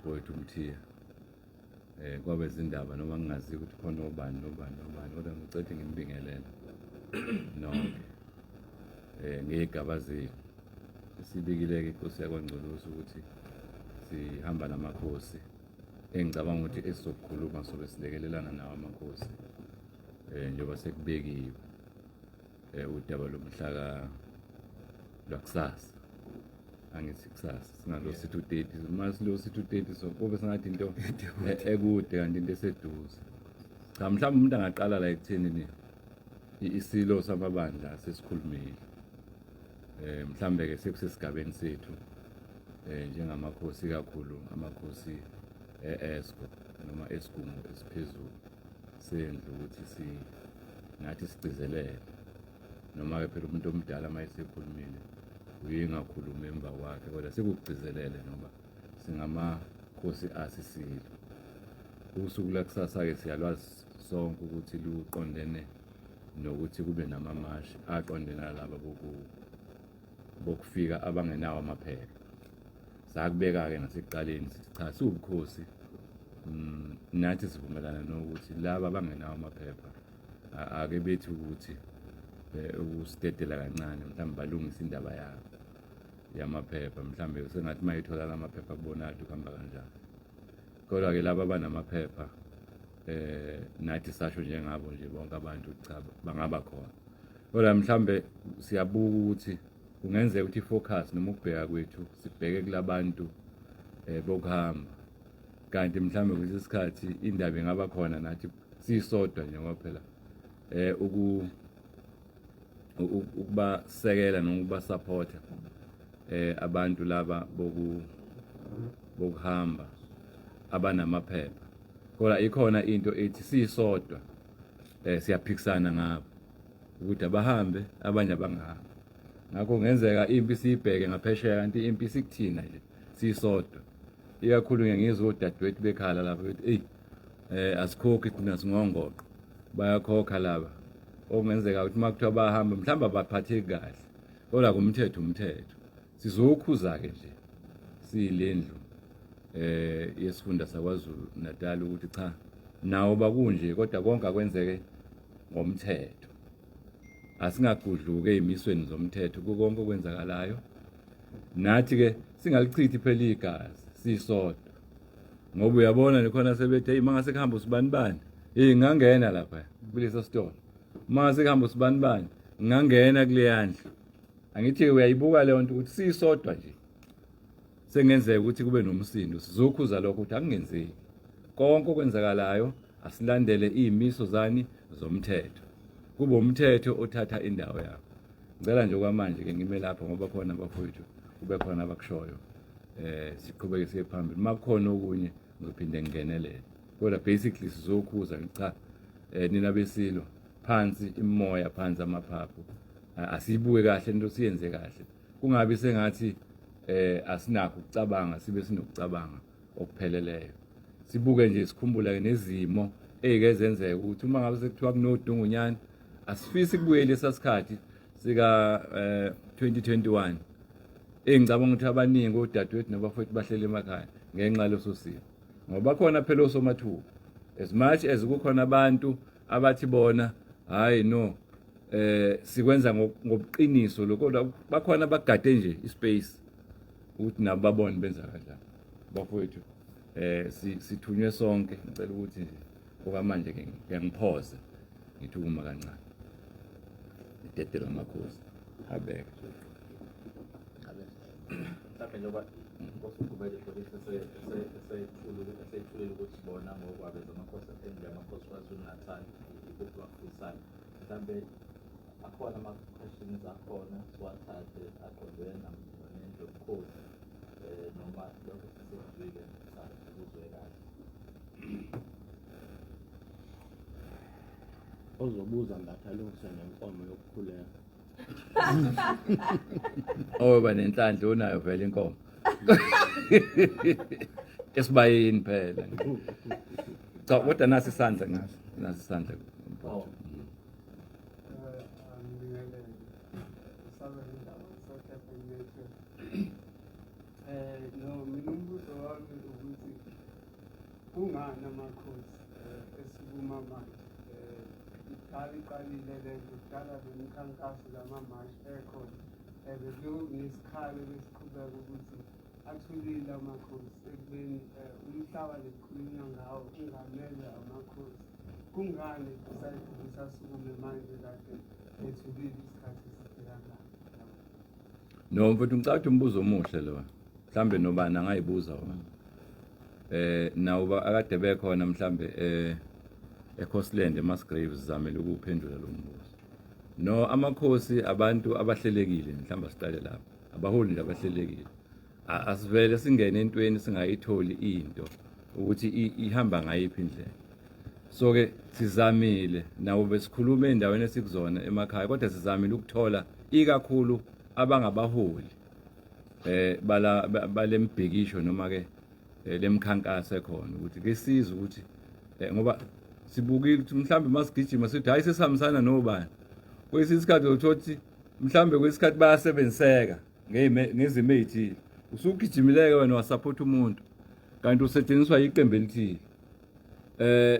Mfowethu Mthiya kwabezindaba noma ngingazi ukuthi khona obani nobani nobani, kodwa ngicela ukuthi nginibingelele nonke ngey'gaba zenu. Sibikile-ke inkosi yakwaNgcolosi ukuthi sihamba namakhosi, engicabanga ukuthi esizokukhuluma sobe silekelelana nawo amakhosi njengoba sekubekiwe udaba lomhlaka lwakusasa. Angithi kusasa singalo sithi u-30, uma silo sithi u-30 so kube sengathi into ekude kanti into eseduze. Cha, mhlawumbe umuntu angaqala la ekutheni ni isilo samabandla sesikhulumile, mhlambe ke sekusesigabeni sethu njengamakhosi, kakhulu amakhosi e-ESCO noma esigungu esiphezulu sendlu, ukuthi si nathi sigcizelele, noma ke phela umuntu omdala uma esekhulumile uye engakhulumi emva kwakhe, kodwa sikugcizelele noma singamakhosi asisilo. Usuku lakusasa-ke siyalwazi sonke ukuthi luqondene nokuthi kube namamashi aqondene nalaba bokufika abangenawo amaphepha. Sakubeka-ke nasekuqaleni sithi cha, siwubukhosi, nathi sivumelana nokuthi laba abangenawo amaphepha ake bethi ukuthi ukusidedela kancane, mhlawumbe balungise indaba yabo yamaphepha, mhlawumbe sengathi uma ethola lamaphepha kubonakala ukuthi kuhamba kanjani. Kodwa-ke laba abanamaphepha nathi sasho njengabo nje bonke abantu cha, bangaba khona, kodwa mhlambe siyabuka ukuthi kungenzeka ukuthi i-focus noma ukubheka kwethu sibheke kulabantu bokuhamba, kanti mhlambe kwesinye isikhathi indaba ingaba khona nathi sisodwa nje, ngoba phela ukubasekela noma ukubasupporta abantu laba bokuhamba abanamaphepha, kodwa ikhona into ethi sisodwa siyaphikisana ngabo ukuthi abahambe abanye abangahambi. Ngakho kungenzeka impi siyibheke ngaphesheya kanti impi sikuthina nje sisodwa. Ikakhulu ngeke ngizwe odadewethu bekhala lapha bethi eyi asikhokhi thina, singongoqo, bayakhokha laba. Okungenzeka ukuthi uma kuthiwa bahamba mhlawumbe abaphatheki kahle, kodwa kumthetho umthetho. Sizokhuza-ke nje siyilendlu yesifunda saKwaZulu Natal ukuthi cha, nawo bakunje, kodwa konke akwenzeke ngomthetho, asingagudluki ezimisweni zomthetho kukonke okwenzakalayo. Nathi ke singalichithi phela igazi sisodwa, ngoba uyabona nje khona sebethe hey, mangase kuhamba usibani bani, hey, ngangena lapha kulesa sitolo, mangase kuhamba usibani bani ngangena kuleya ndlu. Angithi uyayibuka leyo nto ukuthi sisodwa nje sengenzeka ukuthi kube nomsindo. Sizokhuza lokho ukuthi akungenzeki, konke okwenzakalayo asilandele iy'miso zani zomthetho, kube umthetho othatha indawo yakho. Ngicela nje okwamanje ke ngime lapho, ngoba khona abafowethu kube khona abakushoyo, siqhubeke siye phambili. Uma kukhona okunye ngizophinde ngingenelele, kodwa basically sizokhuza cha, nina besilo, phansi imoya, phansi amaphaphu, asiyibuke kahle into, siyenze kahle, kungabi sengathi asinakho ukucabanga, sibe sinokucabanga okupheleleyo. Sibuke nje, sikhumbule nezimo ey'ke zenzeka ukuthi uma ngabe sekuthiwa kunodungunyana, asifisi kubuyele lesasikhathi sika 2021, engicabanga ukuthi abaningi odadewethu nabafowethu bahleli emakhaya ngenxa yaleso simo, ngoba khona phela osomathuba, as much as kukhona abantu abathi bona hayi no, sikwenza ngobuqiniso lokho, kodwa bakhona abagade nje ispace ukuthi nabo babone benza kanjani. Bafowethu, sithunywe sonke. Ngicela ukuthi nje okwamanje ke ngiyangiphoza, ngithi ukuma kancane, idedela amakhosi abeke. Mhlawumbe njengoba inkosi uGumede Polisi eseyithulile ukuthi bona ngokwabeza amakhosi endlu yamakhosi KwaZulu Natal, ikuphi bakufisayo, mhlawumbe akhona ama-questions akhona siwathathe aqondene nendlu yobukhosi, noma lokho sesikuzwile, cha, sikuzwe kahle. Ozobuza ngathi alungise nenkomo yokukhuleka. Oyoba nenhlanhla unayo vele inkomo esibayeni phela. Cha, kodwa nasi isandla, nasi nasi isandla. Oh. Angibingelele. Usabe indaba South African Network. No, mina umbuzo wami ukuthi Kungani amakhosi esukuma manje? Kudala iqalile lento, kudala le mikhankaso lamamashi ekhona. Bekunesikhala besiqhubeka ukuthi athulile amakhosi ekubeni umhlaba lekukhulunywa ngawo ungamele amakhosi. Kungani decide ukuthi asukume manje kade ethulile isikhathi eside kangaka? No mfethu, ngicabanga ukuthi umbuzo omuhle lo. Mhlambe nobani angayibuza wona. Nawo akade bekhona mhlambe eCoastland, eMusgraves, zamele ukuphendula lo mbuzo. No, amakhosi abantu abahlelekile, mhlawumbe siqale lapho. Abaholi nje abahlelekile. Asivele singene entweni singayitholi into ukuthi ihamba ngayiphi indlela. So ke sizamile nawo, besikhuluma endaweni esikuzona emakhaya, kodwa sizamile ukuthola ikakhulu abangabaholi bala balembhikisho noma ke lemkhankaso ekhona, ukuthi ke siza ukuthi ngoba sibukile ukuthi mhlambe masigijima sithi hayi, sesihambisana nobani, kwesinye isikhathi uthola ukuthi mhlambe kwesikhathi bayasebenziseka ngezimo ey'thile. Usugijimileke wena wasupport umuntu kanti usetshenziswa iqembu elithile.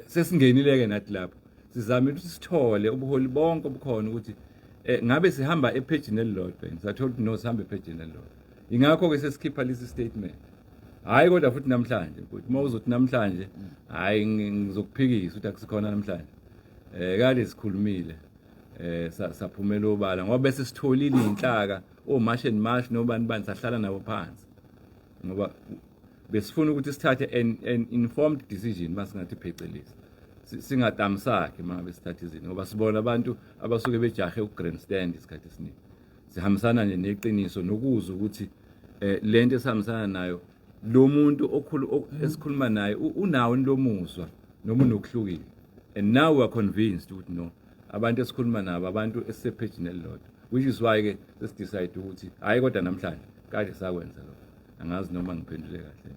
Sesingenile ke nathi lapho, sizama ukuthi sithole ubuholi bonke obukhona ukuthi ngabe sihamba ephejini elilodwa yini. Sathola ukuthi no, sihamba ephejini elilodwa. Ingakho ke sesikhipha lesi statement. Hayi, kodwa futhi namhlanje ukuthi uma uzothi namhlanje, hayi, ngizokuphikisa ukuthi akusikhona namhlanje. Kade sikhulumile, saphumela obala ngoba bese sitholile inhlaka o-March and March nobani bani, sahlala nabo phansi ngoba besifuna ukuthi sithathe an informed decision. Masingathi phecelezi singatamsakhe uma ngabe sithatha izinto, ngoba sibona abantu abasuke bejahe uku-grandstand. Isikhathi esiningi sihambisana nje neqiniso nokuzwa ukuthi lento esihambisana nayo, lo muntu okhulu esikhuluma naye unawo lo muzwa noma unokuhlukile. And now we are convinced ukuthi no, abantu esikhuluma nabo abantu esisephejini elilodwa, which is why ke sesidecide ukuthi hayi, kodwa namhlanje kade sakwenza lokho. Angazi noma ngiphendule kahle.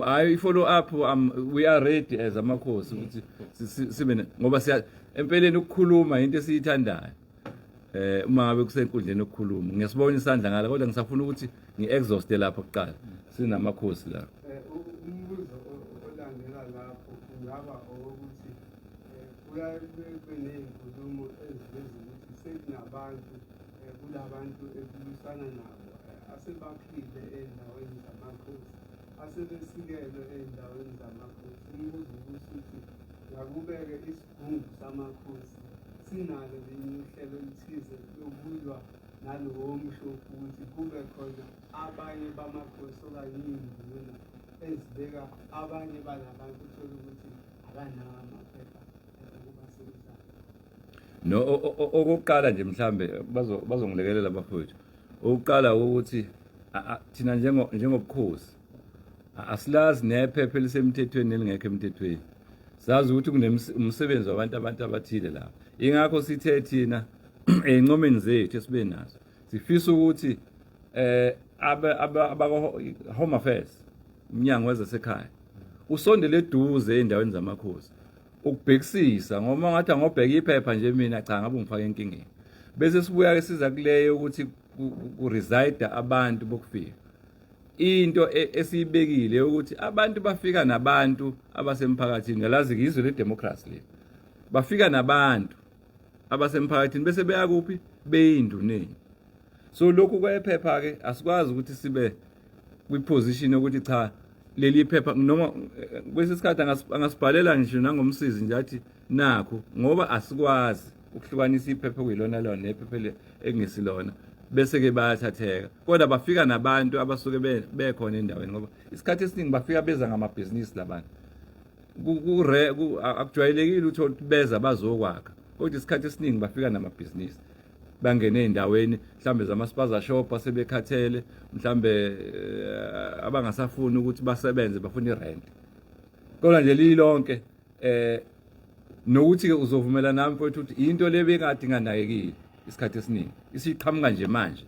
Hayi, i-follow up, we are ready as amakhosi ukuthi sibe ngoba siya empeleni ukukhuluma into esiyithandayo. Uma ngabe kusenkundleni yokukhuluma, ngiyasibona isandla ngala, kodwa ngisafuna ukuthi ngi-exhaust lapho kuqala, sinamakhosi la. Umbuzo olandela lapho kungaba owokuthi kuyaye kube ney'nkulumo eziveza ukuthi sekunabantu kulabantu ekulwisana nabo asebaphile ey'ndaweni zamakhosi, asebesikelwe ey'ndaweni zamakhosi. Umbuzo ubusuthi ngakube-ke isigungu samakhosi sinalo linye uhlelo oluthize lokulwa nalowo mshophi, ukuthi kube khona abanye bamakhosi okanye iy'nduna ezibeka abanye balabantu, uthole ukuthi abanawo amaphepha ukubasebenza? No, okokuqala nje mhlambe bazongilekelela abafowethu. Okokuqala ukuthi thina njengobukhosi asilazi nephepha elisemthethweni nelingekho emthethweni. Sazi ukuthi kunemsebenzi wabantu abantu abathile lapha. Ingakho sithe thina ey'ncomeni zethu esibe nazo, sifisa ukuthi abako Home Affairs, umnyango wezasekhaya, usondele eduze ey'ndaweni zamakhosi ukubhekisisa, ngoba ngathi angobheka iphepha nje mina, cha, ngabe ungifaka enkingeni. Bese sibuya ke siza kuleyo ukuthi ku-reside abantu bokufika. Into esiyibekile ukuthi abantu bafika nabantu abasemphakathini. Yalazi izwe le-democracy leli, bafika nabantu abasemphakathini bese beya kuphi? Beyinduneni. So lokhu kwephepha ke asikwazi ukuthi sibe kwiposition yokuthi cha, leli phepha, noma kwesinye isikhathi angasibhalela ngisho nangomsizi nje athi nakho, ngoba asikwazi ukuhlukanisa iphepha okuyilona lona nephepha ekungesilona, bese ke bayathatheka. Kodwa bafika nabantu abasuke bekhona endaweni, ngoba isikhathi esiningi bafika beza ngamabhizinisi labantu. Akujwayelekile uthola ukuthi beza bazokwakha, kodwa isikhathi esiningi bafika namabhizinisi, bangene ey'ndaweni mhlambe zama-spaza shop asebekhathele, mhlambe abangasafuni ukuthi basebenze, bafuna irent. Kodwa nje lilonke nokuthi ke uzovumela nami mfowethu ukuthi into le bekade inganakekile isikhathi esiningi, isiqhamuka nje manje.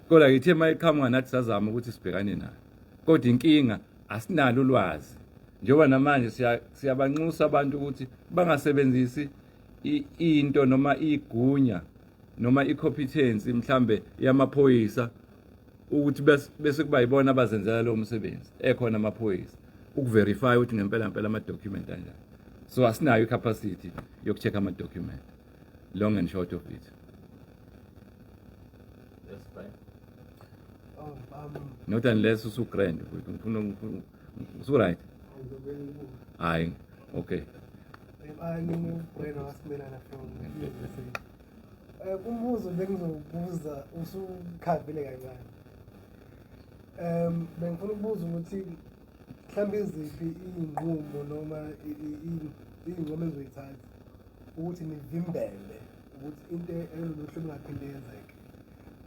Kodwa ngithe mayiqhamuka nathi sazama ukuthi sibhekane nayo, kodwa inkinga asinalo ulwazi, njengoba namanje siyabanxusa abantu ukuthi bangasebenzisi into noma igunya noma i-competence mhlambe yamaphoyisa ukuthi bese kuba yibona abazenzela lo msebenzi ekhona amaphoyisa. ukuverify ukuthi ngempela ngempela ama document anjani. So asinayo icapacity yokucheck ama document, long and short of it. Yes, Brian. Oh, Not unless usu grand futhi ngifuna usu right. Ngizobe ngibuka. Hayi, okay. I'm Breno Simelana from USA. Umbuzo bengizobuza usukhavile kancane. Bengifuna ukubuza ukuthi mhlawumbe iziphi iy'nqumo noma iy'ncomo enizoyithatha ukuthi nivimbele ukuthi into elolu hlobo ingaphinde yenzeke,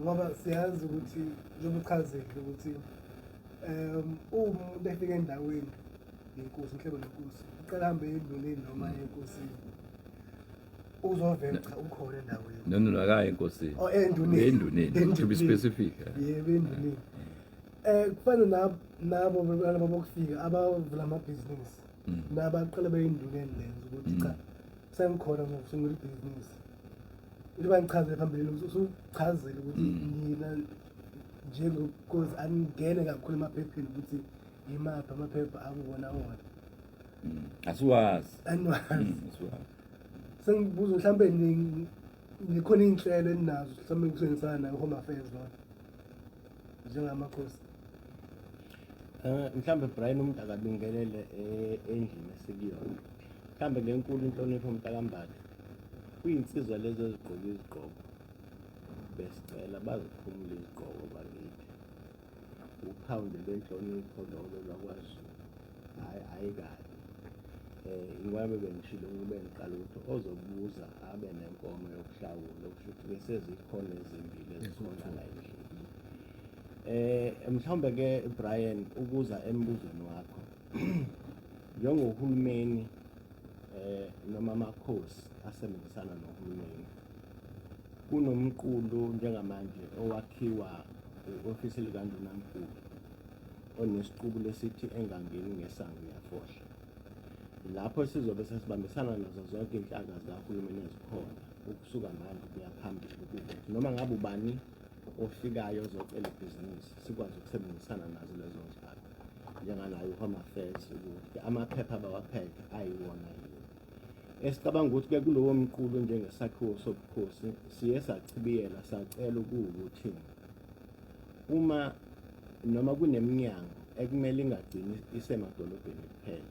ngoba siyazi ukuthi njengoba uchazile ukuthi uma umuntu efika endaweni nenkosi, mhlawumbe nenkosi uqala ahambe enduneni noma enkosini, uzovela cha ukhona endaweni. No, akayi enkosini. Oh, enduneni. Enduneni, to be Enduneni. specific. Yebo, enduneni. Kufana nabo laba bokufika abavula amabhizinisi nabaqala beyinduneni lezo ukuthi cha, sengikhona, ngizosungula ibhizinisi. Njengoba ngichazele phambilini, usuchazele ukuthi nina njengokuze aningene kakhulu emaphepheni ukuthi yimaphi amaphepha akuwona wona. Asiwazi. Aniwazi. Asiwazi. Sengibuza mhlambe nikhona iy'nhlelo eninazo mhlawumbe kusebenzisana nayo Home Affairs lona njengamakhosi? Mhlambe Brian, umuntu akabingelele endlini esikuyona. Mhlambe ngenkulu inhlonipho, umntakambatha. Kuyinsizwa lezo ezigqoka izigqoko. Besicela bazikhumule izigqoko bakithi. Uphawu nje lwenhlonipho lolo lwakwaZulu. Hayi, hayi kabi. Ngoba bengishilo ngibe ngiqala ukuthi ozobuza abe nenkomo yokuhlawula, okusho ukuthi ke sezikhona ezimbili ezikhona la endlini. Mhlawumbe ke Brian, ukuza embuzweni wakho, njengohulumeni noma amakhosi asebenzisana nohulumeni, kunomqulu njengamanje owakhiwa i-ofisi likaNdunankulu onesiqubu lesithi engangeni ngesango uyafohla, lapho sizobe sesibambisana nazo zonke iy'nhlaka zikahulumeni ezikhona ukusuka manje kuya phambili, ukuthi noma ngabe ubani ofikayo ozocela ibhizinisi sikwazi ukusebenzisana nazo lezo nhlaka njenganayo i-Home Affairs, ukuthi amaphepha abawaphethe ayiwona yini. Esicabanga ukuthi-ke kulowo mqulu, njengesakhiwo sobukhosi, siye sachibiyela sacela ukuwukuthi uma noma kuneminyango ekumele ingagcini isemadolobheni kuphela,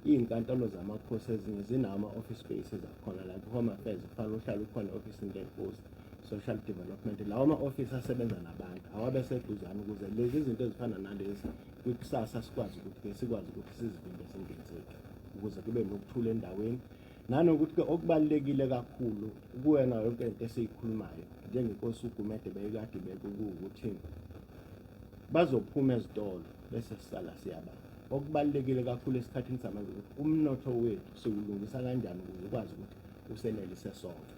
iy'nkantolo zamakhosi ezinye zinawo ama-office spaces akhona, like Home Affairs kufanele uhlale ukhona e-ofisini lenkosi, social development, lawo ma-office asebenza nabantu awabe seduzane, ukuze lezi zinto ezifana nalezi kwikusasa sikwazi ukuthi-ke sikwazi ukuthi sizivimbe zingenzeki, ukuze kube nokuthula endaweni. Nanokuthi-ke okubalulekile kakhulu kuwena yonke into esiyikhulumayo njengenkosi uGumede beyikade bekuwukuthi bazophuma ezitolo bese sisala siyabamba. Okubalulekile kakhulu esikhathini samanje ukuthi umnotho wethu siwulungisa kanjani ukuze ukwazi ukuthi usenelise sonke.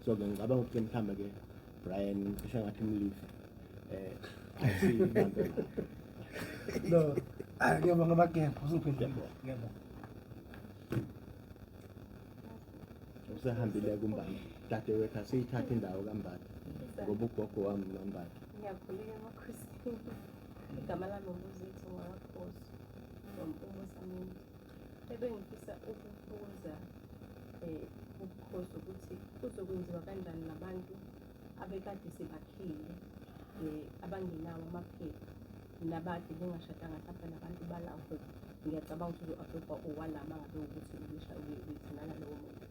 So-ke ngicabanga ukuthi mhlawumbe-ke Brian, cishe ngathi mlife asiyibambe lapho. No, ah, ngiyabonga amagembu usungiphendula, ngiyabonga. Usehambile kuMbatha dadewethu, asiyithathe indawo kaMbatha ngoba ugogo wami noMbatha. Ngiyakhuleka emakhosini. Igama lami uBuzethu ngwakwaPhoso from uMosamende. Ebengifisa ukubuza ubukhosi ukuthi kuzokwenziwa kanjani nabantu abekade sebakhile abangenawo amaphepha nabade bengashadanga mhlawumbe nabantu balapho. Ngiyacabanga ukuthi uzo-affectwa owalama ngabe ukuthi uyithandana lowo muntu.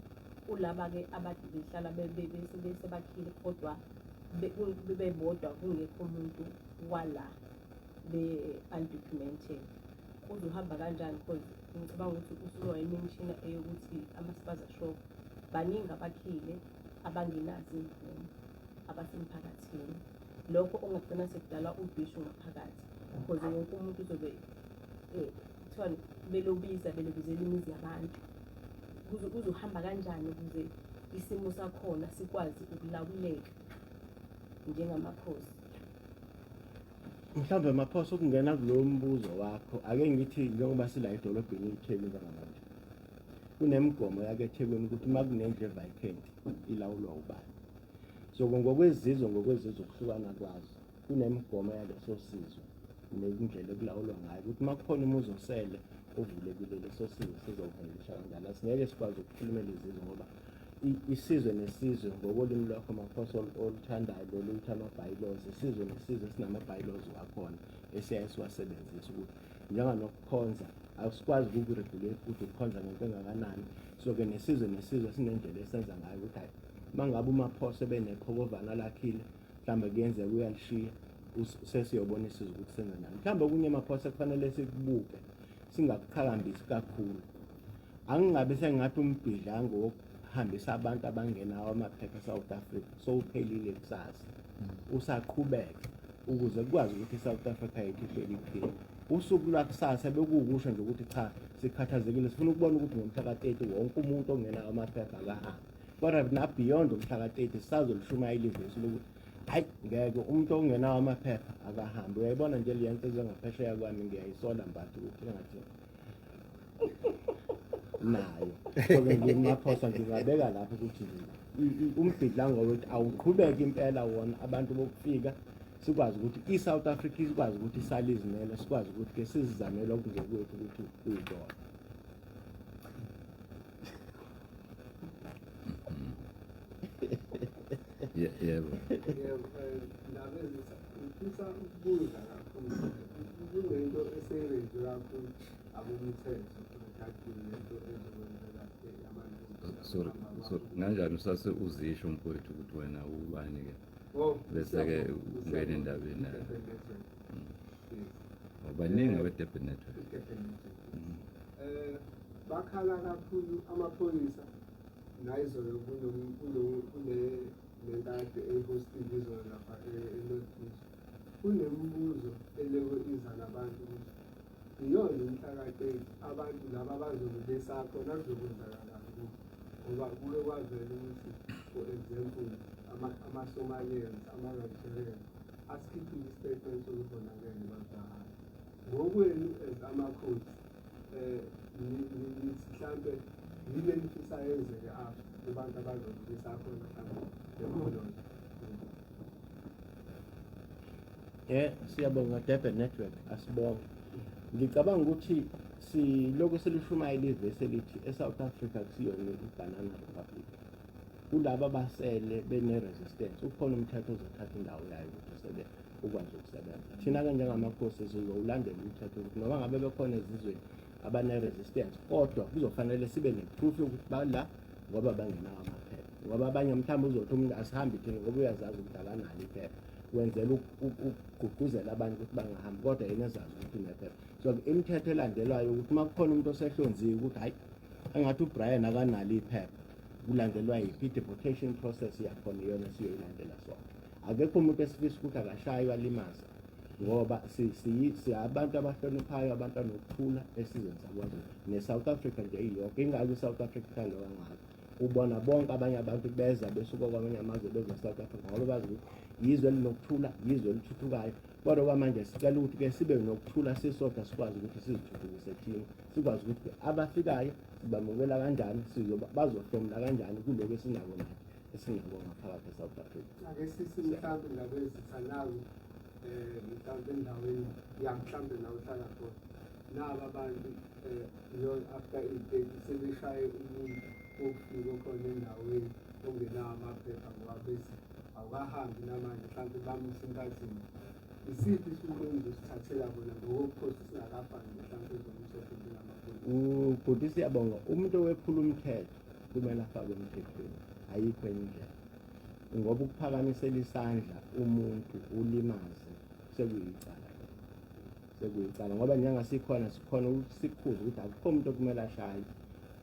Kulaba-ke abade behlala besebakhile kodwa bebodwa kungekho umuntu wala, be-undocumented, kuzohamba kanjani? Because ngicabanga ukuthi usuke wayimenshina eyokuthi ama-spaza shop baningi abakhile abangenazo iy'mvumo abasemphakathini, lokho ongagcina sekudala udweshu ngaphakathi because wonke umuntu uzobe kuthiwa belobiza belobizela imizi yabantu. Kuzohamba kanjani ukuze isimo sakhona sikwazi ukulawuleka njengamakhosi? Mhlawumbe Maphosa, ukungena kulowo mbuzo wakho, ake ngithi njengoba sila edolobheni iThekwini njengamanje, kunemigomo yake eThekwini ukuthi uma kunendlu e-vacant ilawulwa ubani. So ngokwezizwe ukuhlukana kwazo, kunemigomo yaleso sizwe. Nendlela ekulawulwa ngayo ukuthi uma kukhona umuzi osele ovulekile, leso sizwe sizowuhandlisha kanjani. Asingeke sikwazi ukukhulumela izizwe ngoba isizwe nesizwe ngokolimi lwakho makhosi oluthandayo lolu ukuthi ama-bylaws, isizwe nesizwe sinama-bylaws wakhona esiyaye siwasebenzise ukuthi njenganokukhonza asikwazi ukuku-regulate ukuthi ukhonza ngento engakanani. So-ke nesizwe nesizwe sinendlela esenza ngayo ukuthi hhayi, uma ngabe uMaphosa ebenephokovana lakhile, mhlawumbe kuyenzeka uyalishiya, sesiyobona isizwe ukuthi senze njani. Mhlawumbe okunye Maphosa kufanele sikubuke, singakuqhakambisi kakhulu. Angingabe sengathi umbhidlango wokuhambisa abantu abangenawo amaphepha e-South Africa sowuphelile kusasa, usaqhubeka ukuze kukwazi ukuthi i-South Africa yethu ihleli iphila. Usuku lwakusasa bekuwukusho nje ukuthi cha, sikhathazekile, sifuna ukubona ukuthi ngomhla ka-30 wonke umuntu ongenawo amaphepha akahambe. Kodwa na-beyond umhla ka-30 sisazolishumayela ivesi lokuthi hayi, ngeke, umuntu ongenawo amaphepha akahambe. Uyayibona nje leya nsizwa ngaphesheya kwami, ngiyayisola mbathi ukuthi engathi nayo. So-ke ngiMaphosa ngingabeka lapho ukuthi nje umbhidlango wethu awuqhubeke impela wona, abantu bokufika sikwazi ukuthi i-South Africa ikwazi ukuthi isale izimele, sikwazi ukuthi-ke sizizamele okungekwethu ukuthi kuyibona. Yebo. Yebo, Ndabezitha, ngifisa ukubuza kakhulu. Kunento eseyenziwe kakhulu abomthetho regarding lento ezokwenzeka yabantu. Sorry, sorry, kanjani usase uzisho mfowethu ukuthi wena ubani ke? Oh, Bese-ke siyabonga, ungena endabeni, Durban Network. Yes. Baningi abe-Durban Network. I-Durban Network. Bakhala kakhulu amaphoyisa nayizolo kune lento kade eyi-hostile izolo lapha e-North Beach. Kunemibuzo eloko iza nabantu ukuthi beyond umhla ka-30 abantu laba abazobe besakhona kuzokwenzakalani kubo, ngoba kuke kwavela ukuthi, for example, ama-Somalians, ama-Nigerians asikhiphile i-statement sokuthi bona ngeke bazahambe. Ngokwenu as amakhosi, nithi mhlampe yini enifisa yenzeke after kubantu abazobe besakhona mhlampe bekhona? Siyabonga Durban Network, asibonge. Ngicabanga ukuthi silokhu selishumayela ivesi elithi eSouth Africa kusiyona i-Banana Republic. Kulaba abasele bene-resistance, ukhona umthetho ozothatha indawo yayo ukuthi sebe ukwazi ukusebenza. Thina-ke njengamakhosi sizowulandela umthetho ukuthi noma ngabe bekhona ezizweni abane-resistance, kodwa kuzofanele sibe ne-proof yokuthi bala ngoba bangenawo amaphepha, ngoba abanye mhlawumbe uzothi umuntu asihambi thina ngoba uyazazi ukuthi akanalo iphepha, wenzela ukugqugquzela abanye ukuthi bangahambi, kodwa yena ezazi ukuthi unephepha. So imithetho elandelwayo ukuthi uma kukhona umuntu osehlonziwe ukuthi hhayi, engathi uBrian akanalo iphepha, kulandelwa yiphi i-deportation process yakhona, iyona esiyoyilandela sonke. Akekho umuntu esifisa ukuthi akashaywe alimaze, ngoba siyabantu abahloniphayo, abantu anokuthula esizweni sakwaZulu ne-South Africa nje iyonke. Ingako i-South Africa ithandwa kangaka, ubona bonke abanye abantu beza besuka kwamanye amazwe beza e-South Africa ngoba bazi ukuthi yizwe elinokuthula, yizwe elithuthukayo. Kodwa kwamanje sicela ukuthi-ke sibe nokuthula sisodwa, sikwazi ukuthi sizithuthukise thina, sikwazi ukuthi abafikayo sibamukela kanjani, bazohlomula kanjani kulokhu esinako nathi esinako ngaphakathi e-South Africa. Ake sithi mhlawumbe Ndabezitha naku mhlawumbe endaweni ya mhlawumbe la uhlala khona, naba abantu beyond after i-30 sebeshaye umuntu wokufika okhona endaweni ongenawo amaphepha ngoba bethi awukahambi namanje, mhlawumbe bamsintathini. Isiphi isinqumo enizosithathela bona ngokobukhosi singakafani mhlawumbe ezomthetho njengamaphoyisa? Ubhuti, siyabonga. Umuntu owephula umthetho kumele afakwe emthethweni, ayikho enye indlela, ngoba ukuphakamisela isandla umuntu ulimaze sekuyicala, sekuyicala, ngoba njengasikhona sikhona ukuthi sikhuze ukuthi akukho umuntu okumele ashaye,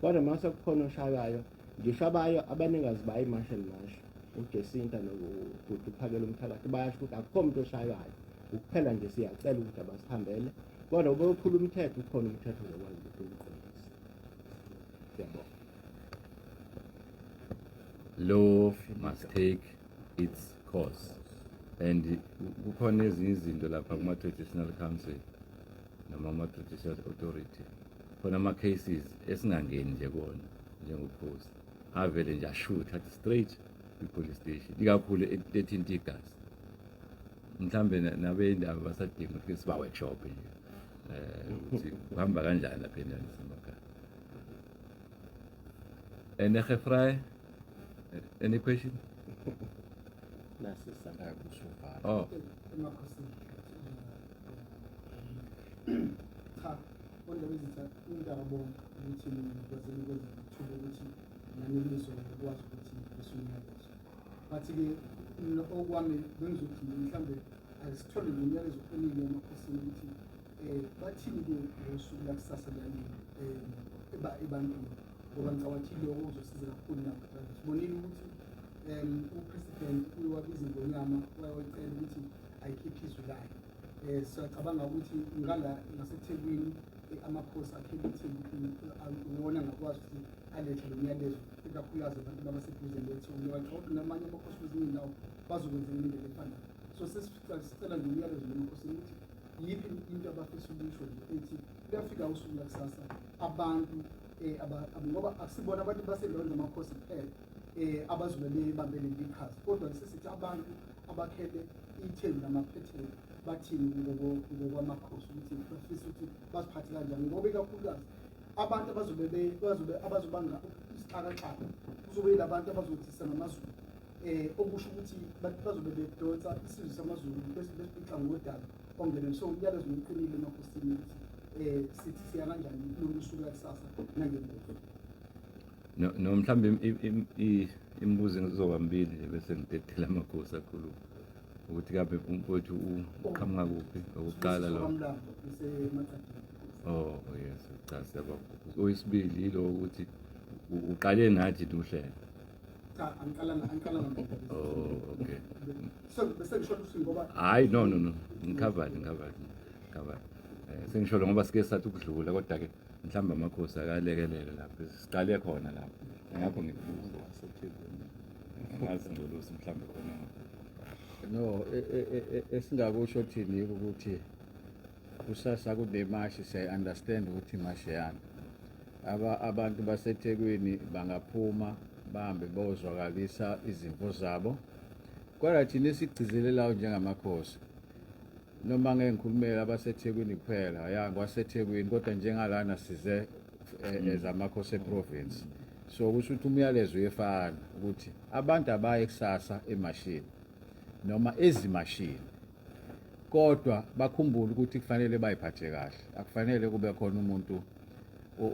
kodwa uma sekukhona oshaywayo, ngisho abayo abanikazi bayo i-March and March, uJacinta nobhuti uphakela umthakathi, bayasho ukuthi akukho umuntu oshaywayo, ukuphela nje siyacela ukuthi abasihambele, kodwa ube uphula umthetho, ukhona umthetho ozokwazi ukuthi umqondise. Siyabonga. Law must take its course, and kukhona ezinye izinto lapha kuma-traditional council noma ama-traditional authority, khona ama-cases esingangeni nje kuwona njengobukhosi, avele nje ashuthe athi straight kwi-police station, ikakhulu ethinta igazi. Mhlambe nabeyindaba basadinga ukuthi siba workshop nje ukuthi kuhamba kanjani lapha endaweni yasemakhaya. Enige vrae? Any question? Nasi isandla. Kusuvala. Oh, Emakhosini, cha, oNdabezitha, ngiyabonga ukuthi nikwazile ukwenza ithuba ukuthi nanilizwe ukwazi ukuthi besumyalezo, but-ke mina okwami bengizothi mhlawumbe asithole lo myalezo oqinile emakhosini ukuthi bathini-ke ngosuku lakusasa lani ebantwini, ngoba ngicabanga ukuthi lokho kuzosiza kakhulu nabo. Sibonile ukuthi upresident uwabiza iNgonyama, wayecela ukuthi ayikhiphe izwi layo. Siyacabanga ukuthi ngala ngaseThekwini, amakhosi akhele iTheku iwona angakwazi ukuthi alethe lo myalezo, ikakhulukazi abantu babaseduze neTheku, ngoba ngicabanga ukuthi namanye amakhosi kwezinye iy'ndawo bazokwenza ngendlela efanayo. So sesicela nje umyalezo lemakhosini ukuthi yiphi into abafisa ukuyisho nje ethi kuyafika usuku lakusasa abantu ngoba akusibona abantu basendaweni zamakhosi kuphela abazobe bebambe leli qhaza, kodwa sesithi abantu abakhele iTheku namaphethelo bathini ngokwamakhosi ukuthi bafisa ukuthi baziphathe kanjani, ngoba ikakhulukazi abantu abazobe bazobe abazobanga isixakaxaka kuzobe yilabantu abazothi sangamaZulu, okusho ukuthi bazobe bedonsa isizwe samaZulu bese besibica ngodaba ongenele. So umyalezo uqinile emakhosini ukuthi sithi siya kanjani kulolu suku lakusasa nangemuva. No, mhlambe imibuzo ngizoba mbili nje bese ngidedela amakhosi akhuluma ukuthi kabe umfowethu uqhamuka kuphi okokuqala lo. Kwamlambo isemaqadini. Oh yes, cha, siyabonga. Oyisibili yilo ukuthi uqale nathi uhlelo. Cha, angiqalanga. Oh, okay. So bese ngisho ukuthi ngoba Hayi, no, ngicovered, ngicovered, ngicovered. Sengisho ngoba sike sathi ukudlula, kodwa ke mhlawumbe amakhosi akalekelele lapho siqale khona lapho, ngakho ngikubuza. Ngazi ngcolosi mhlawumbe khona. No, esingakusho thini ukuthi kusasa kunemashi, siyayi-understand ukuthi imashi yani. Abantu baseThekwini bangaphuma bahambe bozwakalisa izimvo zabo, kodwa thina esigcizelelayo njengamakhosi, noma ngeke ngikhulumele abaseThekwini kuphela, ya, ngwaseThekwini, kodwa njengalana size ezamakhosi eprovince, so kusho ukuthi umyalezo uyefana ukuthi abantu abaye kusasa emashini noma ezimashini, kodwa bakhumbule ukuthi kufanele bayiphathe kahle, akufanele kube khona umuntu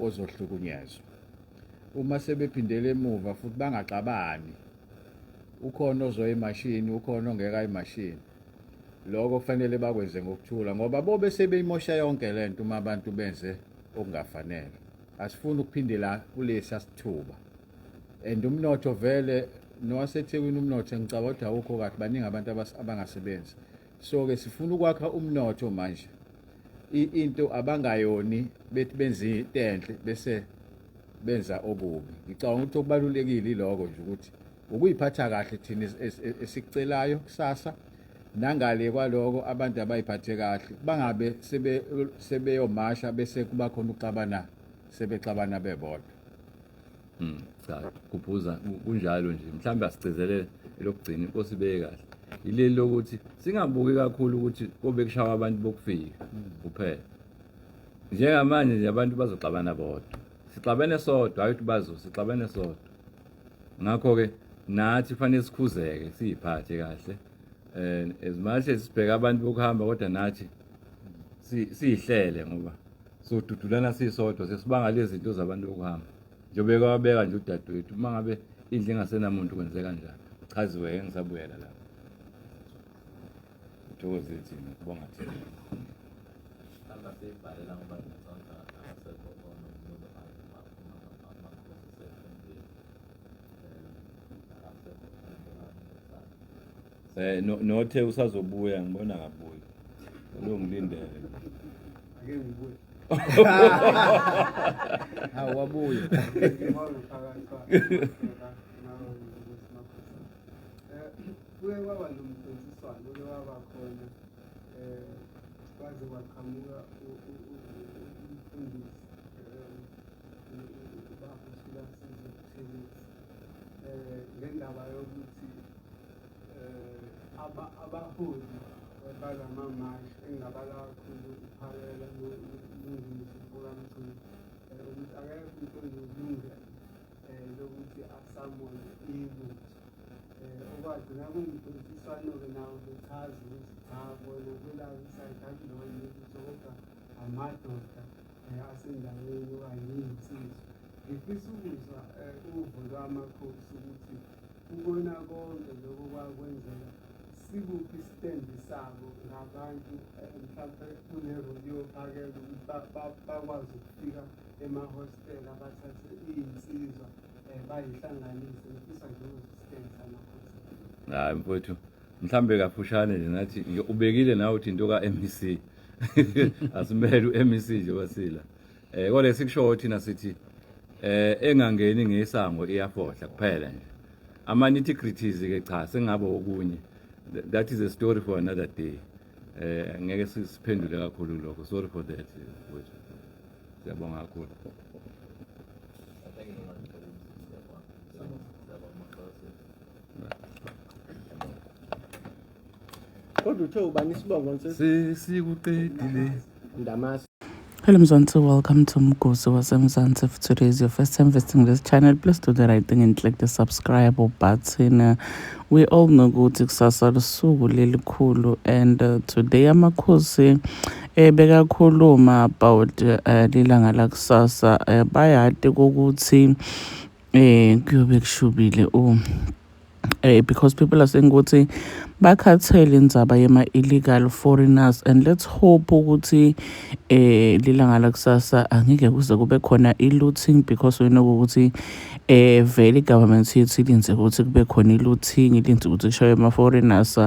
ozohlukunyezwa. Uma sebephindele emuva futhi bangaxabani, ukhona ozoya emashini, ukhona ongeke aye emashini, lokho kufanele bakwenze ngokuthula, ngoba bobe sebeyimosha yonke lento uma abantu benze okungafanele. Asifuni ukuphindela kulesi sithuba, and umnotho vele nowaseThekwini, umnotho ngicabanga ukuthi awukho kahle, baningi abantu abangasebenzi, so ke sifuna ukwakha umnotho manje. Into abangayoni bethi benze into enhle bese benza okubi. Ngicabanga ukuthi okubalulekile iloko nje ukuthi ukuyiphatha kahle thina esikucelayo kusasa, nangale kwaloko abantu abayiphathe kahle, bangabe sebeyomasha bese kuba khona ukuxabana, sebexabana bebodwa. Cha, kuphuza kunjalo nje. Mhlawumbe asigcizelele elokugcina, inkosi ibeke kahle. Ileli lokuthi singabuki kakhulu ukuthi kobe kushawa abantu bokufika kuphela. Njengamanje nje abantu bazoxabana bodwa. Sixabene sodwa, hayi ukuthi bazo, sixabene sodwa. Ngakho ke nathi kufanele sikhuzeke, siyiphathe kahle. As much as sibheka abantu bokuhamba, kodwa nathi siyihlele ngoba sodudulana sisodwa, sesibanga lezi zinto zabantu bokuhamba. Njengoba kwabeka nje udadewethu, uma ngabe indlu engasenamuntu kwenzeka kanjani? Chaziwe, ngisabuyela lapho. Uthokoze thina, kubonga thina. Mhlawumbe asiyibhalela ngoba ngicabanga akasekho onombuzo, amakhosi sefundile, akasekho. No, nothe usazobuya, ngibona akabuyi. Lo ngilindele. Ake ngibuye. Hawu, wabuya. Ngibonge phakathi nawe ukuthi makhosi. Kuye kwaba nomdonsiswano oke waba khona, kwaze kwaqhamuka umfundisi, ubaba uSulasizwe Buthelezi, ngendaba yokuthi abaholi Balamamashi engingabala kakhulu uPhakela noLungisa mfokaMchunu, ukuthi akekho umuntu onelungelo lokuthi asamone ibutho. Okwagcina kungumdonsiswano-ke nawo bechaza ukuthi cha, bona kwelabo isayidi akulona ibutho kodwa amadoda asendaweni okanye iy'nsizwa. Ngifisa ukuzwa uvo lwamakhosi ukuthi kubona konke lokho kwakwenzeka, sikuphi isitendi sabo ngabantu, mhlampe kune-role yophakela ukuthi bakwazi ukufika emahostela bathathe iy'nsizwa, bayihlanganise. Ngifisa nje ukuzwa isitendi samakhosi. Hayi mfowethu, mhlambe kafushane nje nathi ubekile nawe uthi into ka-MEC, asimele u-MEC nje basila. Kodwa esikushoyo thina sithi engangeni ngesango iyafohla kuphela nje. Ama nitty-gritties ke cha, sengabe okunye. That is a story for another day. Ngeke siphendule kakhulu lokho. Sorry for that, mfowethu. Siyabonga kakhulu. Thank you very much. Siyabonga. Siyabonga makhosi. Kodwa uthe ubani isibongo nsesi? Sesikuqedile. Ndamase. Hello Mzansi, welcome to Mgosi waseMzansi. If today is your first time visiting this channel, please do the right thing and click the subscribe button. We all know ukuthi kusasa lusuku lelikhulu and today amakhosi bekakhuluma about lilanga lakusasa, bayati ukuthi kuyobe kushubile because people are saying ukuthi bakhathele indzaba yema illegal foreigners, and let's hope ukuthi lilanga lakusasa angeke kuze kube khona i-looting, because we know ukuthi vele i-government yethu ilinze ukuthi kube khona i-looting, ilinze ukuthi kushaywe ama-foreigners,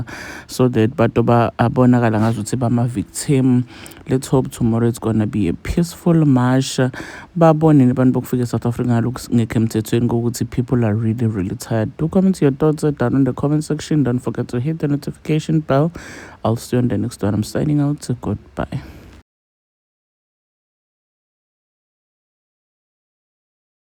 so that bantu abonakala ngazuthi bama-victim. Let's hope tomorrow it's gonna be a peaceful march, babone abantu bokufika e-South Africa ngalokhu ngekho emthethweni kokuthi people are really really tired. Do comment your thoughts down in the comment section. Don't forget to hit the notification bell. I'll see you on the next one. I'm signing out. Goodbye.